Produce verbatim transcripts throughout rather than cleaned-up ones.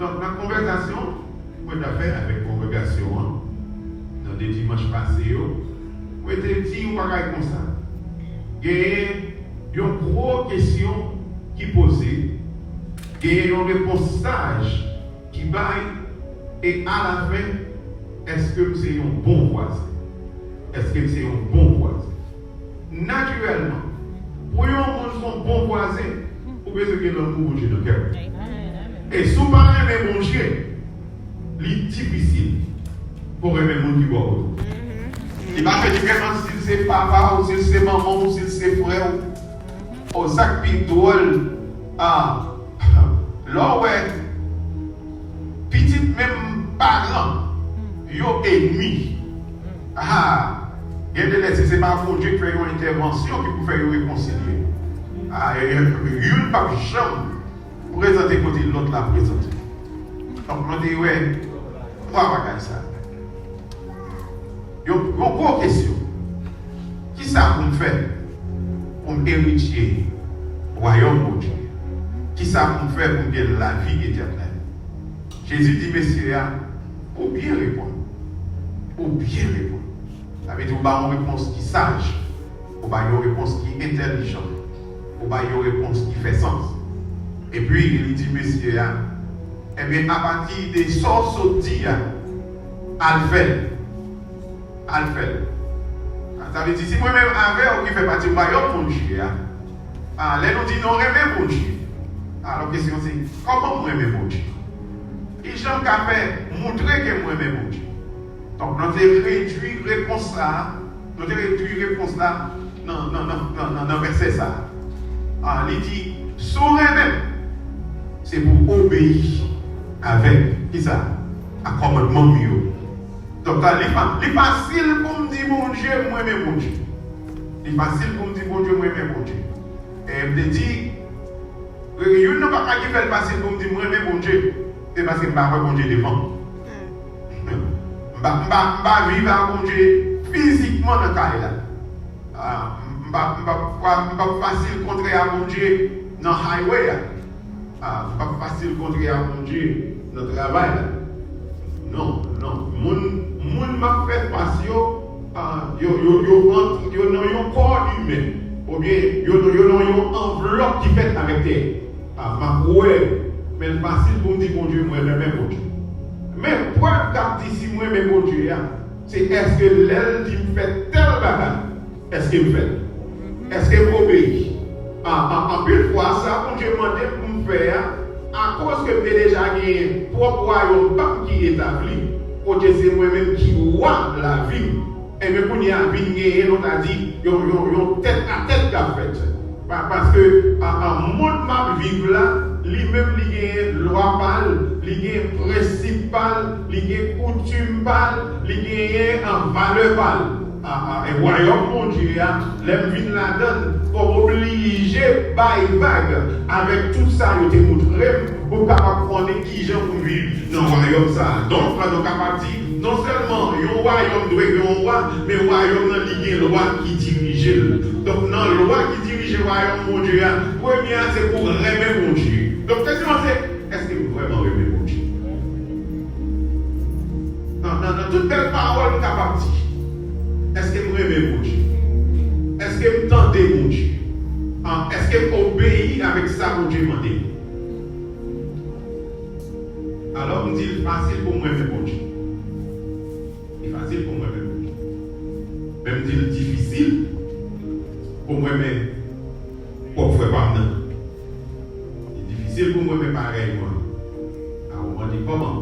Donk, nan konvèsasyon mwen t ap fè avèk kongregasyon an, nan de dimanch pase yo, mwen te di yon bagay konsa. Genyen yon gwo kesyon ki poze, genyen yon repons saj ki bay, e alafen, èske m se yon bon vwazen? Èske m se yon bon vwazen? Natirèlman, pou yon moun se yon bon vwazen, ou bezwen gen lanmou Bondye nan kè w. E si w pa renmen Bondye, li difisil pou w renmen moun ki bò kote w. Li pa fè diferans si l se papa w, si l se manman w, si l se frè w. O, sa k pi dwòl, a, lè w wè pitit menm paran yo enmi. A, gen de lè, si se pa Bondye k fè yon entèvansyon ki pou fè yo rekonsilye, a, youn p ap janm prezante kote lòt la prezante. Donk, mwen te wè twa bagay sa. Yon, yon gwo kesyon. Kisa pou m fè pou m eritye wayòm Bondye? Kisa pou m fè pou m gen lavi etènèl? Jezi di mesye a, ou byen reponn. Ou byen reponn. Sa vle di ou ba yon repons ki saj. Ou ba yon repons ki entèlijan. Ou ba yon repons ki fè sans. Epi, li di mesye a, ebyen, apati de sa w sot di a, al fè l. Al fè l. Sa vle di, si mwen menm avè w ki fè pati wayòm Bondye a, a, lè nou di nou renmen Bondye, alò kesyon se, kòman m renmen Bondye? Kijan m ka fè moutre ke m renmen Bondye? Donk, nou te redui repons sa a, nou te redui repons la nan, nan, nan, nan, nan, nan vèsè sa a. A, li di, si w renmen m, se pou w obeyi avèk, kisa? A kòmandman m yo. Donk, li fa-, li fasil pou m di Bondye, mwen renmen Bondye. Li fasil pou m di Bondye, mwen renmen Bondye. E m te di, youn nan bagay ki fè l fasil pou m di mwen renmen Bondye, se paske m pa wè Bondye devan m. M pa, m pa, m pa viv ak Bondye fizikman nan kay la. A, m pa, m pa, m pa fasil kontre ak Bondye nan highway a. A, m pa fasil kontre ak Bondye nan travay la. Non, non. Moun, moun m ap fè fas yo, a, yo, yo, yo ant, yo nan yon kò imen. Oubyen yo, yo nan yon anvlòp ki fèt avèk tè. A, m ap wè, men l fasil pou m di Bondye, mwen renmen Bondye. Men prèv k ap di si mwen renmen Bondye a, se èske lè l di m fè tèl bagay, èske m fè l? Èske m obeyi? A, a, anpil fwa, sa Bondye mande m pou m fè a, akoz ke m te deja genyen pwòp wayòm pa m ki etabli, kote se mwen menm ki wa lavi m, enben, kounye a vin genyen, nou ta di, yon, yon, yon tèt a tèt k ap fèt. Pa-, paske, a, a, mond m ap viv la, li menm, li genyen lwa pa l, li genyen prensip pa l, li gen koutim pa l, li genyen, a, valè pa l. A, a, e wayòm Bondye a, lè m vin ladan l, fò m oblije bay vag avèk tout sa yo te moutre m pou m kapab konnen kijan pou m viv nan wayòm sa a. Donk, nou kapab di, non sèlman yon wayòm dwe gen yon wa, men wayòm nan li gen lwa ki dirije l. Donk, nan lwa ki dirije wayòm Bondye a, premye a se pou w renmen Bondye. Donk, kesyon an se, èske m vrèman renmen Bondye? Nan, nan, nan tout bèl pawòl m kapab di, èske m renmen Bondye? Èske m tande Bondye? A, èske m obeyi avèk sa Bondye mande m? Alò, m di l fasil pou m renmen Bondye. Li fasil pou m renmen Bondye. Men m di l difisil pou m renmen pwòp frè pa m nan. Li difisil pou m renmen parèy mwen. A, ou mande kòman?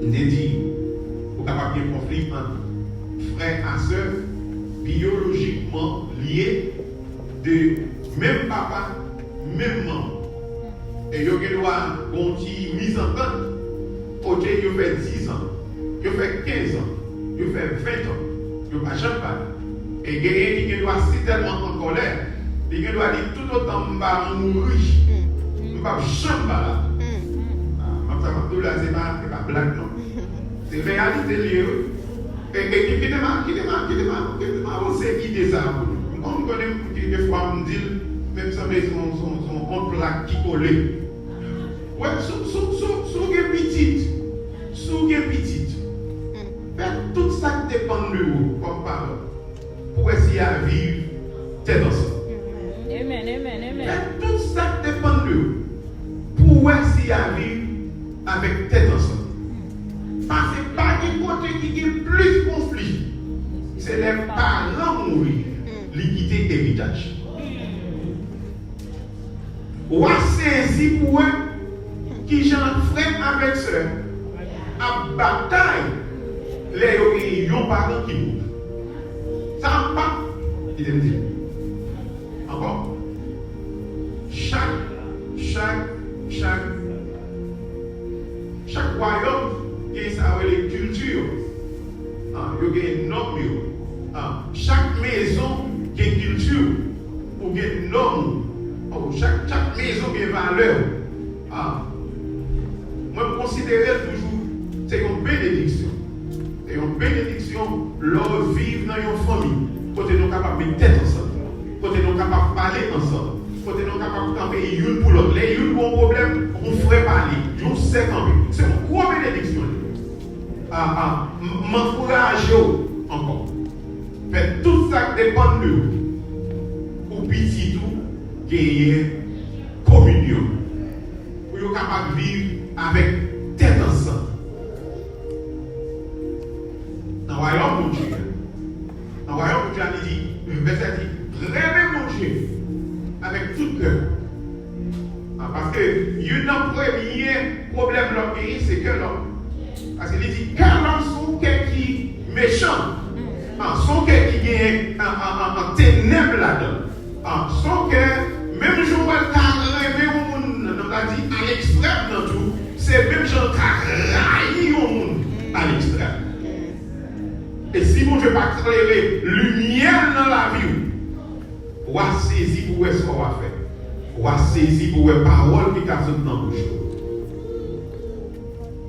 M te di, ou kapab gen konfli ant frè a sè biyolojikman lye de menm papa, menm manman. E yo gen dwa gen yon ti mizantant, kote yo fè diz an, yo fè kenz an, yo fè ven an, yo pa janm pale. E genyen ki gen dwa si tèlman an kòlè, li gen dwa di, toutotan m pa mouri, m p ap janm pale avè w. A, m ap sa m ap di w la, se pa, se pa blag non. Se reyalite l ye, wi. E, e, kite m a, kite m a, kite m a, kite m avanse ide sa a pou nou. M konn, m konnen m, de, defwa m di l, men m sanble se yon, se yon, se yon, yon plak ki kole. Wè, si w, si w, si w, si w gen pitit, si w gen pitit, fè tout sa k depann de ou kòm paran pou w wè si y a viv tèt ansanm. Amen, amen, amen. Fè tout sa k depann de ou pou w wè si y a viv avèk tèt ansanm. Paske pa gen kote ki gen plis konfli. Se lè paran mouri, li kite eritaj. W a sezi pou wè kijan frè avèk sè ap batay lè yo gen yon paran ki mouri. Sa ap pa, kite m di ankò, chak, chak, chak, chak wayòm gen sa yo rele kilti yo. Ah, yo gen nòm yo. Ah, chak mezon gen kilti ou, gen nòm ou. Oh, chak, chak mezon gen valè ou. Ah, mwen konsidere l toujou se yon benediksyon. Se yon benediksyon lè w viv nan yon fanmi kote nou kapab met tèt ansanm, kote nou kapab pale ansanm, kote nou kapab kanpe youn pou lòt. Lè youn gen yon pwoblèm, yon frè pale, yon sè kanpe. Se yon gwo benediksyon li ye. Ah, ah, m, m ankouraje w ankò. Fè tout sa k depann de ou pou pitit ou genyen kominyon, pou yo kapab viv avèk tèt ansanm nan wayòm Bondye a. Nan wayòm Bondye a, li di, vèsè di, renmen Bondye avèk tout kè w. Ah, paske youn nan premye pwoblèm lòm genyen, se kè lòm. Paske li di, kè lòm se yon kè ki mechan. Ah, se yon kè ki gen, ah, ah, ah, ah, tenèb ladan l. Ah, se yon kè, menm jan w wè l ka renmen yon moun, nou ta di, a lekstrèm nan tou, se menm jan l ka rayi yon moun a lekstrèm. E si Bondye pa klere limyè l nan lavi w, w a sezi pou w wè sa w a fè. W a sezi pou w wè pawòl ki ka sot nan bouch ou.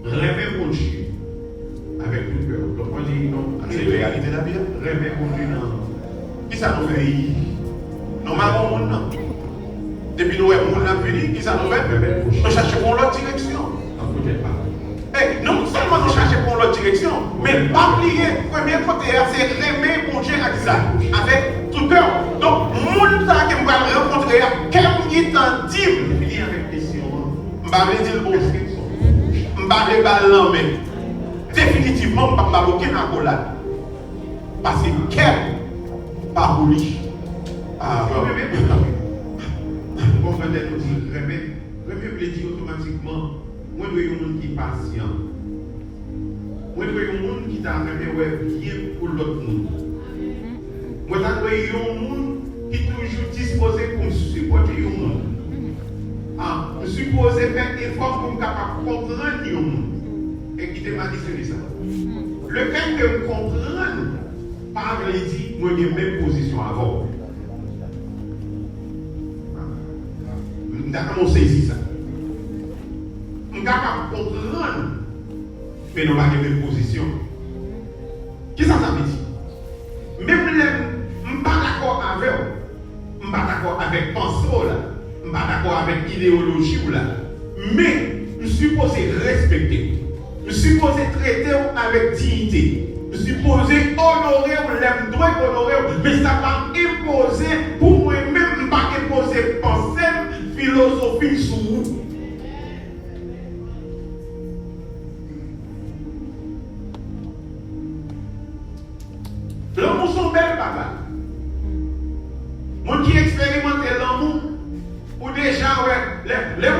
Renmen Bondye avèk tout kè w. Donk, mwen di, non, se reyalite lavi a. Renmen Bondye nan kisa nou fè? Non, m a bon moun nan. Depi nou wè moun nan vini, kisa nou fè? Renmen Bondye. Nou chache pou yon lòt direksyon. Nan pwojè pa. E, non sèlman nou chache pou yon lòt direksyon, men pa bliye, premye kote a, se renmen Bondye ak sa, avèk tout kè w. Donk, moun sa a ke m pral rankontre a, kè m gentan di m, vini avèk kesyon an. M pa vle di l bon. M pa vle ba l lanmen. Definitivman, m p ap ba l okenn akolad. Paske kè m pa pou li. Ah, bon. Bon, pandan nou di renmen, renmen vle di otomatikman, mwen dwe yon moun ki pasyan. Mwen dwe yon moun ki ta renmen wè byen pou lòt moun. Mwen ta dwe yon moun ki toujou dispoze pou m sipòte yon moun. Ah, m sipoze fè efò pou m kapab konprann yon moun. E kite m adisyone sa. Lefètke m konprann ou pa vle di mwen gen menm pozisyon avè w. M ta renmen w sezi sa. M kapab konprann ou, men nou pa gen menm pozisyon. Kisa sa vle di? Menm lè m, m pa dakò avè w, m pa dakò avèk panse w la, m pa dakò avèk ideyoloji w la, men m sipoze respekte w. M sipoze trete w avèk diyite. M sipoze onore w lè m dwe onore w, men sa pa enpoze pou mwen menm, m pa enpoze panse m, filozofi m sou ou. Lanmou se yon bèl bagay. Moun ki eksperimante lanmou, ou deja wè, lè, lè